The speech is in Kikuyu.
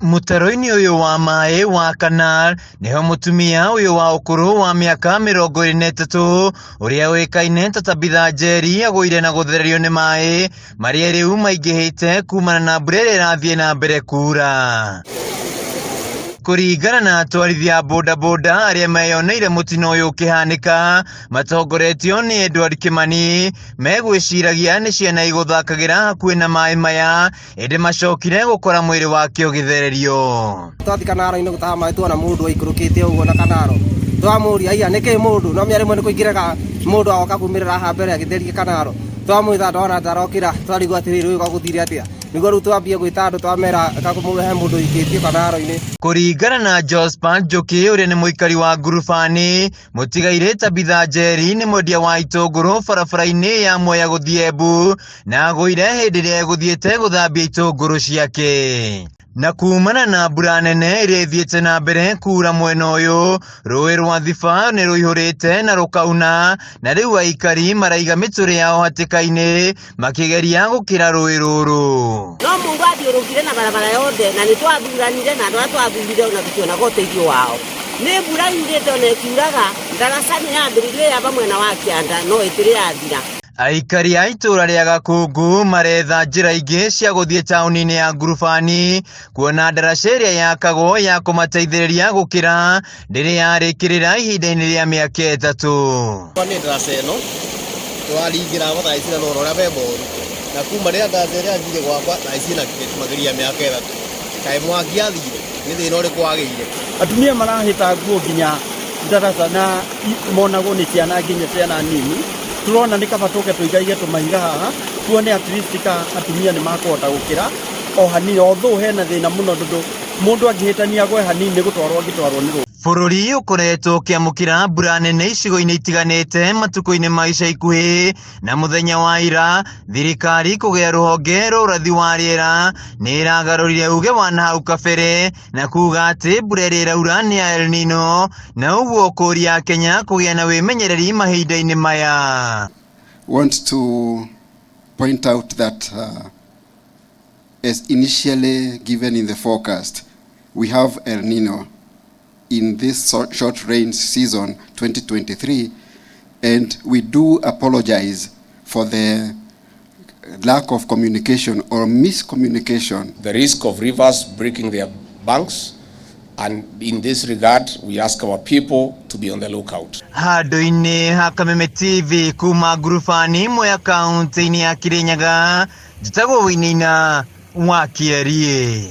Mũtaro-inĩ ũyũ wa maĩ wa Canal nĩho mũtumia ũyũ wa ũkũrũ wa mĩaka 23 ũrĩa ũĩkaine ta Tabitha Njeri agũire na gũthererio nĩ maĩ marĩa rĩu maingĩhĩte kumana na mbura ĩrĩa ĩrathiĩ na mbere kuura. Kũringana na atwarithia a bodaboda arĩa meyoneire mũtino ũyũ ũkĩhanĩka matongoretio nĩ Edward Kimani megwĩciragia nĩ ciana igũthakagĩra hakuhĩ na maĩ maya ĩndĩ macokire gũkora mwĩrĩ wake ũgĩthererio. Twathi kanaro-inĩ gũtaha maĩ tuona mũndũ aikũrũkĩte ũguo na kanaro, twamũria aiya nĩkĩ mũndũ no mĩa rĩmwe nĩ kũingĩraga mũndũ agoka kumĩrĩra haha mbere agĩtheria kanaro, twamwĩta ndona ndarokĩra twarigwo atĩrĩrĩ ũyũ gwagũthire atĩa, nĩguo rĩu twambie gwĩta andũ twamera he mũndũ ũikĩtio kanaro-inĩ. Kũringana na Josphat Njũkĩ ũrĩa nĩ mũikari wa Ngurubani, Mũtigairĩ Tabitha Njeri nĩ mwendia wa itũngũrũ barabara-inĩ ya Mwea gũthiĩ Embu na agũire hĩndĩ ĩrĩa egũthiĩte gũthambia itũngũrũ ciake. Na kumana na mbura nene ĩrĩa ĩthiĩte na mbere kuura mwena ũyũ, rũĩ rwa Thiba nĩ rũihũrĩte na rũkauna na rĩu aikari maraiga mĩtũrĩ yao hatĩka-inĩ makĩgeria gũkĩra rũĩ rũrũ. No mũndũ athiũrũkire na barabara yothe na nĩ twathuranire na andũ arĩa twathurire ona tũtionaga ũteithio wao. Nĩ mbura yurĩte ona ĩkiuraga, ndaraca nĩ yambĩrĩirio yamba mwena wa kĩanda no ĩtĩrĩ yathira. Aikari a itũũra rĩa Gakungu maretha njĩra ingĩ cia gũthiĩ taũni-inĩ ya Ngurubani kuona ndaraca ĩrĩa yakagwo ya kũmateithĩrĩria gũkĩra ndĩrĩ yarĩkĩrĩra ihinda-inĩ rĩa mĩaka 3. Nĩ ndaraca ĩno tũraringĩra thaa ici na nĩwona ũrĩa ve boru na kuma rĩrĩa ndaraca ĩrĩa yanjirie gwakwa thaa ici ĩna makĩria ya mĩaka 3. Kaĩ mwaki athire nĩ thĩna ũrĩkũ wagĩire? Atumia marahĩta nguo nginya ndaraca na monagwo nĩ ciana nginya ciana nini. Tũrona nĩ kaba tũke tũigaige tũmahiga haha tuone at least ka atumia nĩ makũhota gũkĩra o hanini, although hena thĩna mũno tondũ mũndũ angĩhĩtania agwe hanini nĩ gũtwarwo angĩtwarwo nĩ rũĩ. Bũrũri ũkoretwo ũkĩamũkĩra mbura nene icigo-inĩ itiganĩte matukũ-inĩ ma ica ikuhĩ, na mũthenya wa ira thirikari kũgĩa rũhonge rwa ũrathi wa rĩera nĩ ĩragarũrire uge wa nahau kabere na kuga atĩ mbura ĩrĩa ĩraura nĩ ya El Nino, na ũguo kũria Akenya kũgĩa na wĩmenyereri mahinda-inĩ maya. Want to point out that as initially given in the forecast, we have El Nino in this short rain season 2023, and we do apologize for the lack of communication or miscommunication. The risk of rivers breaking their banks, and in this regard, we ask our people to be on the lookout. Handũ-inĩ ha Kameme TV kuma Ngurubani Mwea kaunti-inĩ ya Kirinyaga, njĩtagwo Wĩinĩina wa Kĩeriĩ.